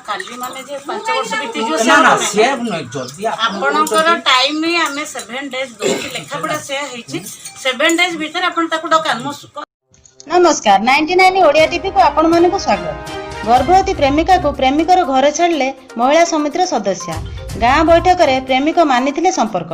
କାଲି ମାନେ ଯେ 5 ବର୍ଷ ବିତିଯିବ ସେ ନା ନା, ହବ ନାହିଁ। ସେ ନୁହେଁ, ଯଦି ଆପଣ ଆପଣଙ୍କର କହୁଛନ୍ତି- ଟାଇମ ଆମେ 7 ଡେଜ୍ ଦଉଛୁ, ଲେଖାପଢା ସେୟା ହେଇଛି। 7 ଡେଜ୍ ଭିତରେ ଆପଣ ତାକୁ ଡକାନ୍ତୁ। ମୁଁ ନମସ୍କାର, 99 ଓଡ଼ିଆ ଟିଭିକୁ ଆପଣମାନଙ୍କୁ ସ୍ୱାଗତ। ଗର୍ଭବତୀ ପ୍ରେମିକାକୁ ପ୍ରେମିକର ଘରେ ଛାଡ଼ିଲେ ମହିଳା ସମିତିର ସଦସ୍ୟା। ଗାଁ ବୈଠକରେ ପ୍ରେମିକ ମାନିଥିଲେ ସମ୍ପର୍କ,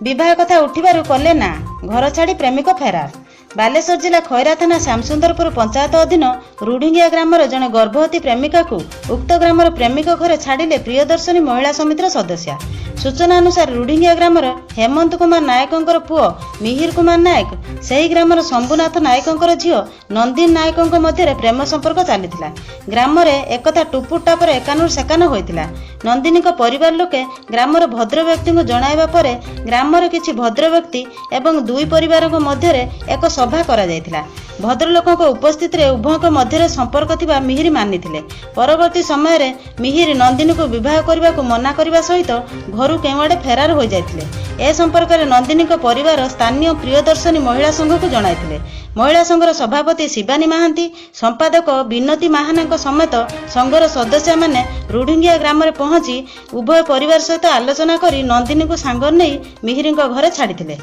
ବିବାହ କଥା ଉଠିବାରୁ କଲେ ନା, ଘର ଛାଡ଼ି ପ୍ରେମିକ ଫେରାର। ବାଲେଶ୍ୱର ଜିଲ୍ଲା ଖଇରା ଥାନା ଶ୍ୟାମସୁନ୍ଦରପୁର ପଞ୍ଚାୟତ ଅଧୀନ ରୁଢିଙ୍ଗିଆ ଗ୍ରାମର ଜଣେ ଗର୍ଭବତୀ ପ୍ରେମିକାକୁ ଉକ୍ତ ଗ୍ରାମର ପ୍ରେମିକ ଘରେ ଛାଡ଼ିଲେ ପ୍ରିୟଦର୍ଶିନୀ ମହିଳା ସମିତିର ସଦସ୍ୟା। ସୂଚନା ଅନୁସାରେ, ରୁଢିଙ୍ଗିଆ ଗ୍ରାମର ହେମନ୍ତ କୁମାର ନାୟକଙ୍କର ପୁଅ ମିହିର କୁମାର ନାୟକ, ସେହି ଗ୍ରାମର ଶମ୍ଭୁନାଥ ନାୟକଙ୍କର ଝିଅ ନନ୍ଦିନୀ ନାୟକଙ୍କ ମଧ୍ୟରେ ପ୍ରେମ ସମ୍ପର୍କ ଚାଲିଥିଲା। ଗ୍ରାମରେ ଏକଥା ଟୁପୁର ଟାପରେ ଏକାନରୁ ସେକାନ ହୋଇଥିଲା। ନନ୍ଦିନୀଙ୍କ ପରିବାର ଲୋକେ ଗ୍ରାମର ଭଦ୍ର ବ୍ୟକ୍ତିଙ୍କୁ ଜଣାଇବା ପରେ ଗ୍ରାମର କିଛି ଭଦ୍ର ବ୍ୟକ୍ତି ଏବଂ ଦୁଇ ପରିବାରଙ୍କ ମଧ୍ୟରେ ଏକ ସଭା କରାଯାଇଥିଲା। ଭଦ୍ରଲୋକଙ୍କ ଉପସ୍ଥିତିରେ ଉଭୟଙ୍କ ମଧ୍ୟରେ ସମ୍ପର୍କ ଥିବା ମିହିର ମାନିଥିଲେ। ପରବର୍ତ୍ତୀ ସମୟରେ ମିହିର ନନ୍ଦିନୀକୁ ବିବାହ କରିବାକୁ ମନା କରିବା ସହିତ ଘରୁ କେଉଁଆଡ଼େ ଫେରାର ହୋଇଯାଇଥିଲେ। ଏ ସମ୍ପର୍କରେ ନନ୍ଦିନୀଙ୍କ ପରିବାର ସ୍ଥାନୀୟ ପ୍ରିୟଦର୍ଶିନୀ ମହିଳା ସଂଘକୁ ଜଣାଇଥିଲେ। ମହିଳା ସଂଘର ସଭାପତି ଶିବାନୀ ମହାନ୍ତି, ସମ୍ପାଦକ ବିନତୀ ମାହାନାଙ୍କ ସମେତ ସଂଘର ସଦସ୍ୟମାନେ ରୁଢିଙ୍ଗିଆ ଗ୍ରାମରେ ପହଞ୍ଚି ଉଭୟ ପରିବାର ସହିତ ଆଲୋଚନା କରି ନନ୍ଦିନୀକୁ ସାଙ୍ଗରେ ନେଇ ମିହିରଙ୍କ ଘରେ ଛାଡ଼ିଥିଲେ।